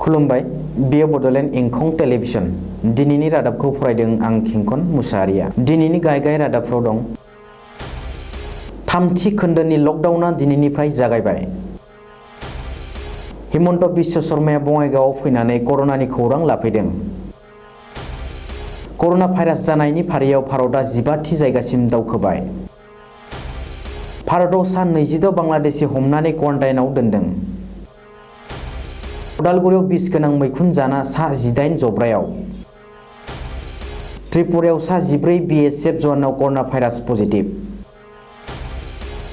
खुलुमबाय बियो बड'लेण्ड इंखं टेलिभिजन दिनैनि रादाबखौ फरायदों आं खिंखन मुसाहारिया। दिनैनि गाहाय रादाबफ्राव दं। थामथि खोन्दोनि लकडाउनआ दिनैनिफ्राय जागायबाय। हिमन्त बिश्व शर्माया बङाइगावआव फैनानै कर'नानि खौरां लाफैदों। कर'ना भाइरास जानायनि फारियाव भारतआ 15थि जायगासिम दावखोबाय। भारतआव सा 26 बांलादेशी हमनानै क्वारेन्टाइनआव दोनदों। उदालगुरियाव बिस गोनां मैखुन जाना सा 18 जब्रायाव। त्रिपुरायाव सा 14 BSF जवानाव कर'ना भाइरास पजिटिभ।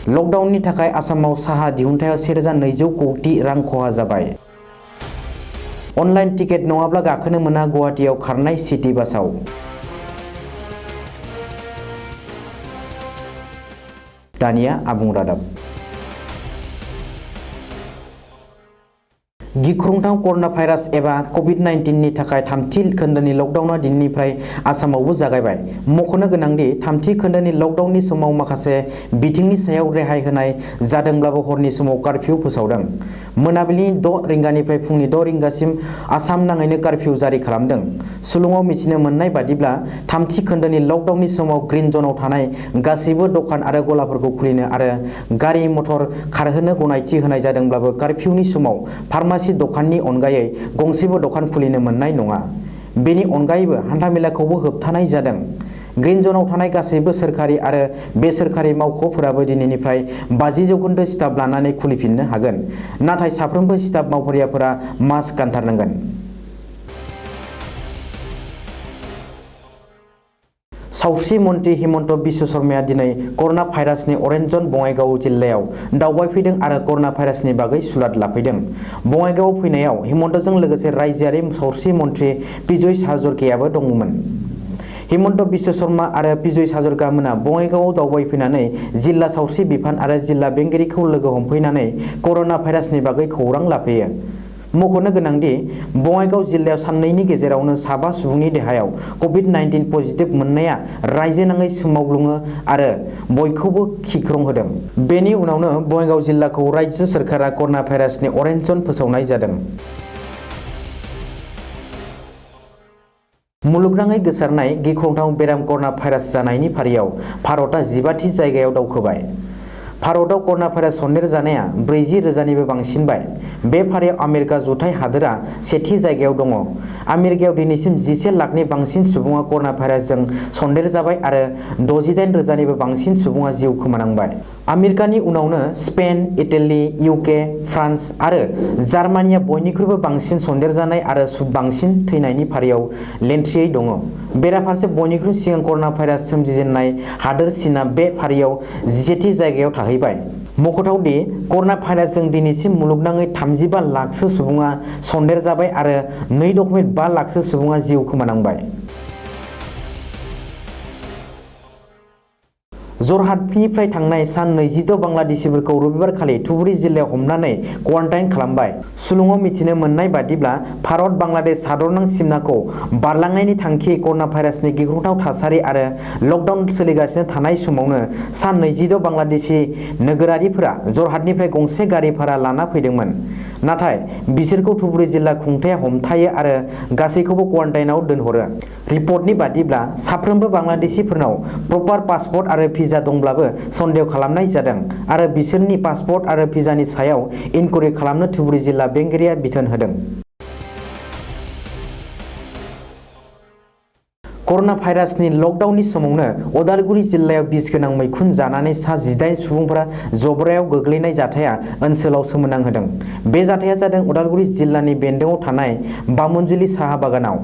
लकडाउननि थाखाय आसामाव साहा दिहुनथायाव 1200 कौटि रां खहा जाबाय। अनलाइन टिकेट नङाब्ला गाखोनो मोना गुवाहाटीआव खारनाय सिटी बासआव। दानिया आबुं रादाब। गिख्रंथाव कर'ना भाइरास एबा कभिड-19 नि थाखाय थामथि खोन्दोनि लकडाउनआ दिनैनिफ्राय आसामावबो जागायबाय। मख'नो गोनांदि थामथि खोन्दोनि लकडाउननि समाव माखासे बिथिंनि सायाव रेहाय होनाय जादोंब्लाबो हरनि समाव कारफिउ फोसावदों। मोनाबिलिनि 6 रिंगानिफ्राय फुंनि 6 रिंगासिम आसाम नाङैनो कारफिउ जारि खालामदों। सुलुङाव मिथिनो मोननाय बादिब्ला थामथि खोन्दोनि लकडाउननि समाव ग्रीन जनआव थानाय गासैबो दखान आरो गलाफोरखौ खुलिनो आरो गारि मटर खारहोनो गनायथि होनाय जादोंब्लाबो कारफिउनि समाव फार्मासि दखाननि अनगायै गंसेबो दखान खुलिनो मोननाय नङा। बेनि अनगायैबो हान्थामेलाखौबो होबथानाय जादों। ग्रीन जनआव थानाय गासैबो सोरखारि आरो बेसरकारि मावख'फोराबो दिनैनिफ्राय 50% स्टाफ लानानै खुलिफिननो हागोन। नाथाय साफ्रोमबो स्टाफ मावफारियाफोरा मास्क गानथारनांगोन। सावस्रि मन्त्रि हिमन्त बिश्व शर्माया दिनै कर'ना भाइरासनि अरेन्ज जन बङाइगाव जिल्लायाव दावबायफैदों आरो कर'ना भाइरासनि बागै सुलाद लाफैदों। बङाइगावआव फैनायाव हिमन्तजों लोगोसे रायजोआरि सावस्रि मन्त्रि पिजय हाजरिकायाबो दंमोन। हिमन्त बिश्व शर्मा आरो पिजय हाजरिका मोना बङाइगावआव दावबायफैनानै जिल्ला सावस्रि बिफान आरो जिल्ला बेंगिरिखौ लोगो हमफैनानै कर'ना भाइरासनि बागै खौरां लाफैयो। मख'नो गोनांदि बङाइगाव जिल्लायाव साननैनि गेजेरावनो 7 सुबुंनि देहायाव कभिड-19 पजिटिभ मोननाया रायजो नाङै सोमावग्लुङो आरो बयखौबो खिख्रंहोदों। बेनि उनावनो बङाइगाव जिल्लाखौ रायजो सोरखारा कर'ना भाइरासनि अरेन्ज जन फोसावनाय जादों। मुलुगनाङै गोसारनाय गिख्रंथाव बेराम कर'ना भाइरास जानायनि फारियाव भारतआ 15थि जायगायाव दावखोबाय। भारतआव कर'ना भाइरास सन्देरजानाया 40,000निबो बांसिनबाय। बे फारियाव आमेरिका जुथाइ हादोरा सेथि जायगायाव दङ। आमेरिकायाव दिनैसिम 11 लाखनि बांसिन सुबुङा कर'ना भाइरासजों सन्देरजाबाय आरो 68,000निबो बांसिन सुबुङा जिउ खोमानांबाय। आमेरिकानि उनावनो स्पेन, इटाली, UK, फ्रान्स आरो जार्मानिया बयनिख्रुइबो बांसिन सन्देरजानाय आरो बांसिन थैनायनि फारियाव लेन्थ्रियै दङ। बेराफारसे बयनिख्रुइ सिगां कर'ना भाइरास सोमजिजेननाय हादोर चीनआ बे फारियाव 17थि जायगायाव थाहैबाय। मख'थावदि कर'ना भाइरासजों दिनैसिम मुलुगनाङै 35 लाखसो सुबुङा सन्देरजाबाय आरो 2.5 लाखसो सुबुङा जिउ खोमानांबाय। जरहाटनिफ्राय थांनाय सा 26 बांलादेशीफोरखौ रबिबारखालि धुबुरी जिल्लायाव हमनानै क्वारेन्टाइन खालामबाय। सुलुङाव मिथिनो मोननाय बादिब्ला भारत बांलादेश हादरनां सिमनाखौ बारलांनायनि थांखि कर'ना भाइरासनि गिख्रंथाव थासारि आरो लकडाउन सोलिगासिनो थानाय समावनो सा 26 बांलादेशी नोगोरारिफोरा जरहाटनिफ्राय गंसे गारि भारा लाना फैदोंमोन। नाथाय बिसोरखौ धुबुरी जिल्ला खुंथाया हमथायो आरो गासैखौबो क्वारेन्टाइनआव दोनहरो। रिपर्टनि बादिब्ला साफ्रोमबो बांलादेशीफोरनाव प्रपार पासपोर्ट आरो भिजा दंब्लाबो सन्देह खालामनाय जादों आरो बिसोरनि पासपोर्ट आरो भिजानि सायाव इनकुवेरि खालामनो धुबुरी जिल्ला बेंगिरिया बिथोन होदों। कर'ना भाइरासनि लकडाउननि समावनो उदालगुरि जिल्लायाव बिस गोनां मैखुन जानानै सा 18 सुबुंफोरा जब्रायाव गोग्लैनाय जाथाया ओनसोलाव सोमोनांहोदों। बे जाथाया जादों उदालगुरि जिल्लानि बेन्दोङाव थानाय बामोनजुलि साहा बागानाव।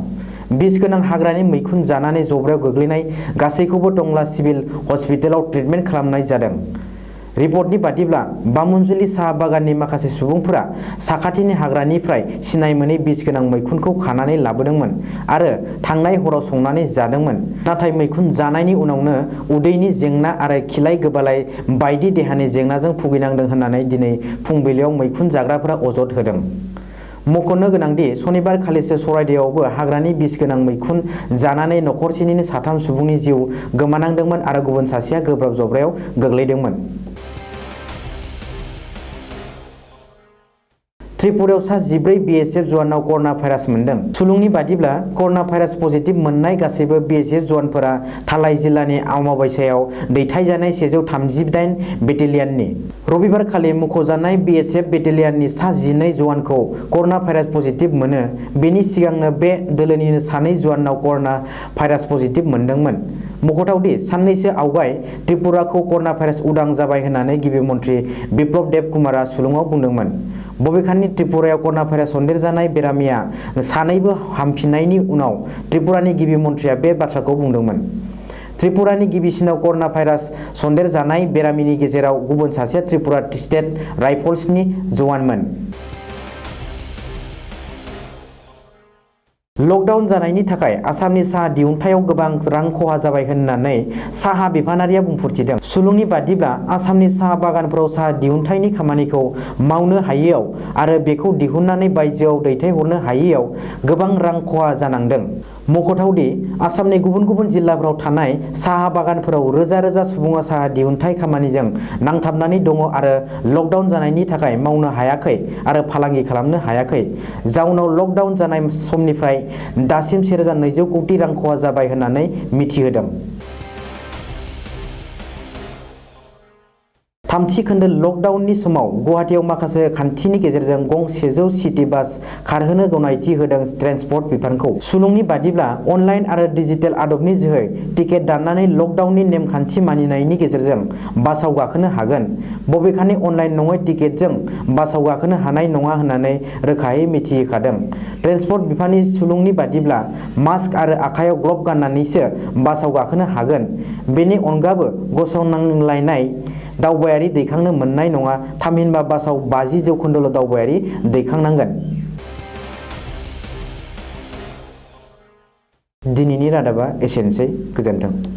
बिस गोनां हाग्रानि मैखुन जानानै जब्रायाव गोग्लैनाय गासैखौबो टंला सिभिल हस्पिटालाव ट्रिटमेन्ट खालामनाय जादों। रिपर्टनि बादिब्ला बामोनजुलि साहा बागाननि माखासे सुबुंफोरा साखाथिनि हाग्रानिफ्राय सिनाय मोनै बिस गोनां मैखुनखौ खानानै लाबोदोंमोन आरो थांनाय हराव संनानै जादोंमोन। नाथाय मैखुन जानायनि उनावनो उदैनि जेंना आरो खिलाय गोबालाय बायदि देहानि जेंनाजों भुगिनांदों होननानै दिनै फुंबिलियाव मैखुन जाग्राफोरा अजद होदों। मख'नो गोनांदि सनिबारखालिसो सराइदेवआवबो हाग्रानि बिस गोनां मैखुन जानानै नखरसेनिनो 3 सुबुंनि जिउ गोमानांदोंमोन आरो गुबुन सासेया गोब्राब जब्रायाव गोग्लैदोंमोन। त्रिपुरायाव सा 14 BSF जवानाव कर'ना भाइरास मोनदों। सुलुंनि बादिब्ला कर'ना भाइरास पजिटिभ मोननाय गासैबो BSF जवानफोरा थालाइ जिल्लानि आवमाबायसायाव दैथायजानाय 138 बेटेलियाननि। रबिबारखालि मुंख'जानाय BSF बेटेलियाननि सा 12 जवानखौ कर'ना भाइरास पजिटिभ मोनो। बेनि सिगांनो बे दोलोनिनो 2 जवानाव कर'ना भाइरास पजिटिभ मोनदोंमोन। मख'थावदि साननैसो आवगाय त्रिपुराखौ कर'ना भाइरास उदां जाबाय होननानै गिबि मन्त्रि बिप्लब देब कुमारा सुलुङाव बुंदोंमोन। बबेखानि त्रिपुरायाव कर'ना भाइरास सन्देरजानाय बेरामिया सानैबो हामफिननायनि उनाव त्रिपुरानि गिबि मन्थ्रिया बे बाथ्राखौ बुंदोंमोन। त्रिपुरानि गिबिसिनाव कर'ना भाइरास सन्देरजानाय बेरामिनि गेजेराव गुबुन सासेया त्रिपुरा स्टेट राइफल्सनि जवानमोन। लकडाउन जानायनि थाखाय आसामनि साहा दिहुनथायाव गोबां रां खहा जाबाय होननानै साहा बिफानारिया बुंफोरथिदों। सुलुंनि बादिब्ला आसामनि साहा बागानफोराव साहा दिहुनथायनि खामानिखौ मावनो हायैयाव आरो बेखौ दिहुननानै बायजोआव दैथायहरनो हायैयाव गोबां रां खहा जानांदों। मख'थावदि आसामनि गुबुन गुबुन जिल्लाफोराव थानाय साहा बागानफोराव रोजा रोजा सुबुङा साहा दिहुनथाय खामानिजों नांथाबनानै दङ आरो लकडाउन जानायनि थाखाय मावनो हायाखै आरो फालांगि खालामनो हायाखै। जाउनाव लकडाउन जानाय समनिफ्राय दासिम 1200 कौटि रां खहा जाबाय होननानै मिथिहोदों। थामथि खोन्दो लकडाउननि समाव गुवाहाटीआव माखासे खान्थिनि गेजेरजों गं 100 सिटी बास खारहोनो गनायथि होदों ट्रेन्सपर्ट बिफानखौ। सुलुंनि बादिब्ला अनलाइन आरो डिजिटेल आदबनि जोहै टिकेट दाननानै लकडाउननि नेमखान्थि मानिनायनि गेजेरजों बासाव गाखोनो हागोन। बबेखानि अनलाइन नङै टिकेटजों बासाव गाखोनो हानाय नङा होननानै रोखायै मिथिहोखादों। ट्रेन्सपर्ट बिफाननि सुलुंनि बादिब्ला मास्क आरो आखायाव ग्लभ गाननानैसो बासाव गाखोनो हागोन। बेनि अनगाबो गसंनांलायनाय दावबायारि दैखांनो मोननाय नङा। थामहिनबा बासाव 50% दावबायारि दैखांनांगोन। दिनैनि रादाबा एसेनोसै। गोजोन्थों।